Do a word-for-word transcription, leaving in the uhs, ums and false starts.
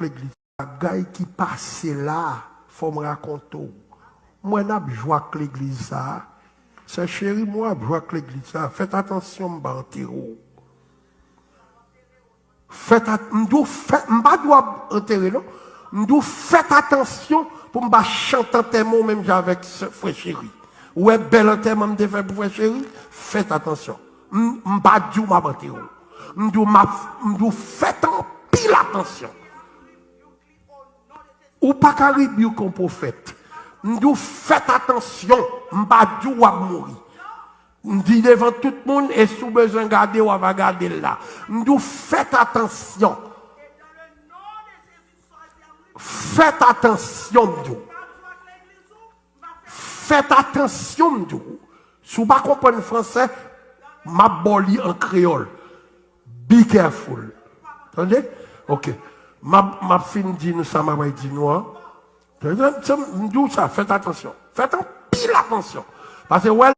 legliz. Bagay ki pase la, fò m rakonte w. Mwen ap jwe ak legliz sa. Sè cheri, mwen ap jwe ak legliz sa. Fèt atansyon, m pa antere w. Fèt at, m di w fèt, m pa di w ap antere non. M di w fèt atansyon pou m pa chante antèman w menm jan avèk sè, frè cheri. Ou wè bèl antèman m te fè pou frè cheri? Fèt atansyon. M, m pa di w m ap antere w. M di w m ap, m di w fèt anpil atansyon. Ou pa ka rebuke yon pwofèt. M di w fèt atansyon, m pa di w w ap mouri. M di devan tout moun, e si w bezwen gade, w ava gade l la. M di w fèt atansyon. Fèt atansyon, m di w. Fèt atansyon, m di w. Si w pa konprann fransè, m ap ba w li an kreyòl. Be careful. Tande? Ok. M ap, m ap fin di nou sa m ap di nou an. Tande? M di w sa, fèt atansyon. Fèt anpil atansyon. Paske wè